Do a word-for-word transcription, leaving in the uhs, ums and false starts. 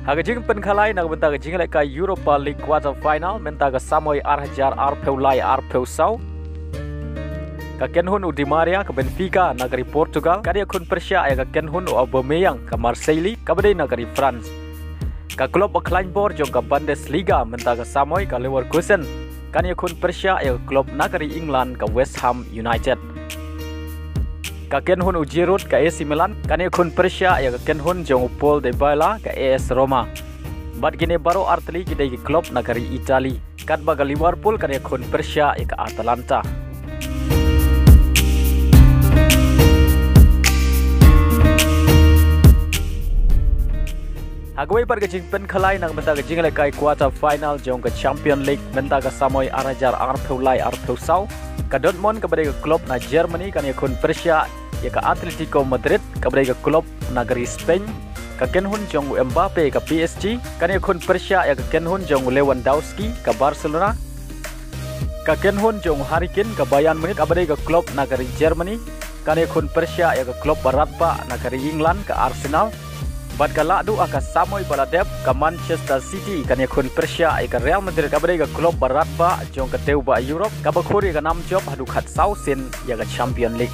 Ha ka jingpynkhalai na ka bynta ka jinglehkai Europa League quarter final mynta ka samoi ar hajar arphew lai arphew saw, ka kynhun u Di Maria ka Benfica na ka ri Portugal kan ïakhun pyrshah ïa ka kynhun u Aubameyang ka Marseille kaba dei na ka ri France. Ka klub ba khlaiñ bor jong ka Bundesliga mynta ka samoi ka Leverkusen kan ïakhun pyrshah ïa ka klub na ka ri England ka West Ham United. Ka kynhun u Giroud ka A C Milan kan ïakhun pyrshah ïa ka kynhun jong u Paul Dybala ka A S Roma. Bad kine baroh artylli ki dei ki klub na ka ri Italy. Katba ka Liverpool kan ïakhun pyrshah ïa ka Atalanta. Ha kawei pat ka jingpynkhalai na ka bynta ka jinglehkai quarter final jong ka Champion League mynta ka samoi ar hajar arphew lai arphew saw, ka Dortmund kaba dei ka klub na Germany kan ïakhun pyrshah ïa ka Atletico Madrid kaba dei ka klub na ka ri Spain. Ka kynhun jong u Mbappe ka P S G kan ïakhun pyrshah ïa ka kynhun jong u Lewandowski ka Barcelona. Ka kynhun jong u Harry Kane ka Bayern Munich kaba dei ka klub na ka ri Germany kan ïakhun pyrshah ïa ka klub ba radbah na ka ri England ka Arsenal. Bad ka la duh ha ka samoi ba la dep ka Manchester City kan ïakhun pyrshah ïa ka Real Madrid kaba dei ka klub ba radbah jong ka dewbah Europe kaba khur ïa ka nam jop haduh khatsaw sien ïa ka Champion League.